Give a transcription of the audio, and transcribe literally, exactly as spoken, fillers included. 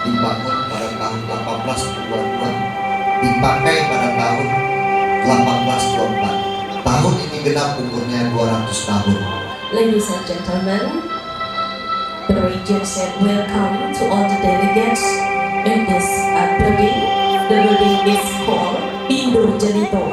dibangun pada tahun delapan belas dua dua, dipakai pada tahun delapan belas dua empat. Tahun ini genap umurnya dua ratus tahun. Ladies and gentlemen, the regent said welcome to all the delegates in this, uh, building. The building is called Indo Jelito.